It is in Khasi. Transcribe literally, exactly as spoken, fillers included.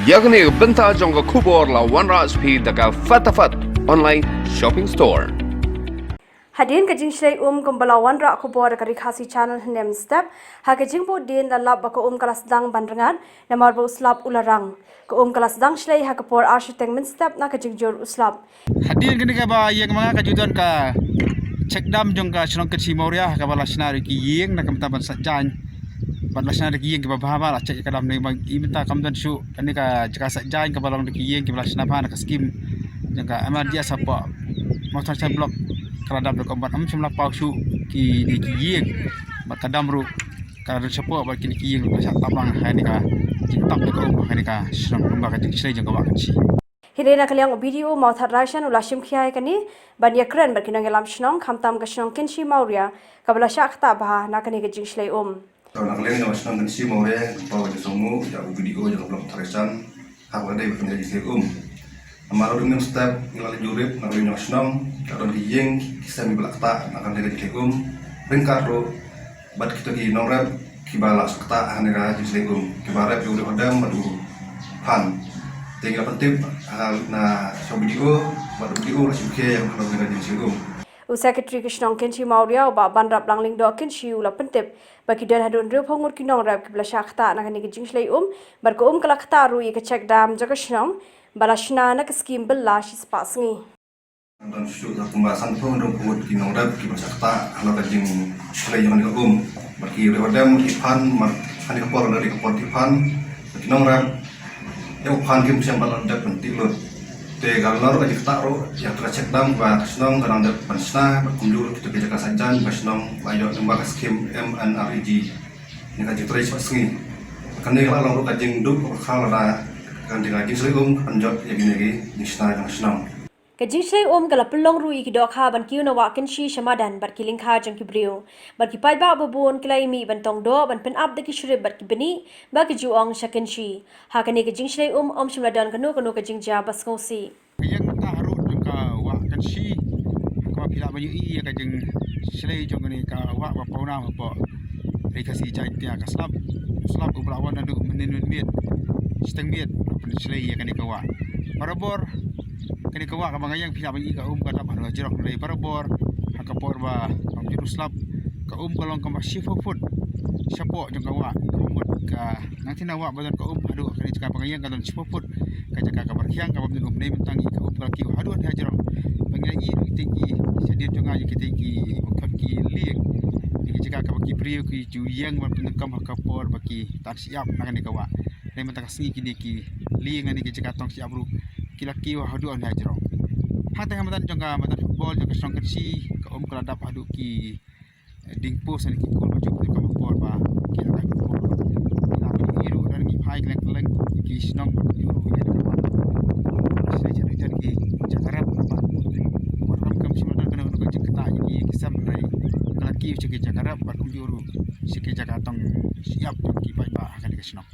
Ïa kane ka bynta jong ka khubor la wanrah sha phi da ka Fatafat Online Shopping Store. Hadien ka jingshlei um kumba la wanrah khubor da ka Ri Khasi Channel hynne mynstep, ha ka jingbud dien la lap ba ka um ka la sdang ban rngat, namar ba u slap u la rang. Ka um ka la sdang shlei ha ka por ar shiteng mynstep na ka jingjur u slap. Hadien kane kaba ïeng ma nga ka ju don ka check dam jong ka shnong Kynshi Mawria kaba la shna da ki ïing na ka bynta ban sait jaiñ. Bad la shna da ki ïing kiba bha bha, la check ïa ka dam ne ba i mynta kam don shuh kane ka jaka sait jaiñ kaba long da ki ïing kiba la shna bha na ka skim jong ka M R G S hapoh Mawthadraishan Block. Ka la dap da ka um bad ym shym la paw shuh kine ki ïing bad ka dam ruh ka la don shapoh bad kine ki ïing ruh ka la shah tap lang ha kane ka jingtap da ka um ha kane ka shnong kumba ka jingshlei jong ka wah Kynshi. Hynrei na ka liang u B D O Mawthadraishan u la shim khia ïa kane ban ïakren bad ki nongïalam shnong khamtam ka shnong Kynshi Mawria kaba la shah ktah bha na kane ka jingshlei um. Tang na ka liang jong ka shnong Kynshi Mawria, ngan pynpaw ka jingsngewnguh ïa u B D O jong ka Block Mawthadraishan ha kaba ïadei bad kane ka jingshlei um. Namar ruh mynstep ngi la leit jurip na ka liang jong ka shnong, ka don ki ïing ki sem kiba la ktah na kane ka jingshlei um. Ryngkat ruh bad kita ki nongrep kiba la sah ktah ha kane ka jingshlei um, kiba rep ïa u Riewhadem bad u Phan. Te ngi la pyntip ha na sha u B D O bad u B D O la shu khie ïa ka jingshlei um. U Secretary ka shnong Kynshi Mawria u Bah Banrap Langlyngdoh Kynshi u la pyntip ba ki don haduh hynriewphew ngut ki nongrep kiba la shah ktah na kane ka jingshlei um, bad ka um ka la ktah ruh ïa ka check dam jong ka shnong ba la shna na ka skim bylla shispah sngi. Don shuh kumba sanphew hynriewphew ngut ki nongrep kiba la shah ktah halor ka jingshlei jong kane ka um. Bad ki Riewhadem, ki Phan, bad kane ka por ka dei ka por ki Phan, bad ki nongrep ïa u Phan kim shym pat la dep ban tih lut. Te ka la long ruh ka jingktah ruh ïa ka check dam ba ka shnong ka dang dep ban shna bad kumjuh ruh kita ki jaka sait jaiñ ba shnong ba ïoh lyngba ka skim M N R E G. Ïa ka jingtrei shiphew sngi. Kane ka la long ruh ka jingduk bakla lada ka dei ka jingshlei um kan jot ïa kine ki jingshna jong ka shnong. Ka jingshlei um ka la pynlong ruh ïa ki dohkha ban kiew na wah Kynshi sha madan bad ki lyngkha jong ki briew. Bad ki paidbah ba bun ki la ïa mih ban tong doh ban pynap da ki shrip bad ki bniah ba ki ju ong sha Kynshi. Ha kane ka jingshlei um ym shym la don kano kano ka jingjia ba sngewsih. Ka ïeng mynta harud jong ka wah Kynshi. Kaba phi lah ban ïohi ïa ka jingshlei jong kane ka wah ba pawnam hapoh Ri Khasi Jaiñtia, ka slap. Slap uba la wan naduh mynnin mynmiet, shiteng miet, ban pynshlei ïa kane ka wah. Barabor kane ka wah kaba nga ïeng phi lah ban ïohi ka um ka dap haduh hajrong, hynrei barabor ha ka por ba ym jur u slap ka um ka long kumba shiphew phut shapoh jong ka wah. Kaba mut ka nangta na wah ba don ka um haduh kane jaka ba nga ïeng ka don shiphew phut. Ka jaka kaba rkhiang kaba ym don um, ne mynta ngi ka um ka la kiew haduh ne hajrong. Ba ngi la ïohi ruh kita ki shadien jong nga ïa kita ki ba khot ki lieng. Ïa ki jaka kaba ki briew ki ju ïeng ban pyndonkam ha ka por ba ki tan shyiap na kane ka wah. Ne mynta ka sngi kine ki lieng ne ki jaka tong shyiap ruh ki la kiew haduh ne hajrong. Hangta ha madan jong ka madan football jong ka shnong Kynshi ka um ka la dap haduh ki ding post ne ki kul ba ju pyndonkam ha ka por ba ki la dap football. Ki la pyndonkam ruh da ngi phai kylleng kylleng ki shnong ba ju ruh ïa ka ba. Sa jar jar ki jaka rep ba. Wat ram kam shim don kano kano ka jingktah ïa ki, ki sem hynrei ka la kiew sha ki jaka rep bad kumjuh ruh sha ki jaka tong shyiap jong ki paidbah ha kane ka shnong.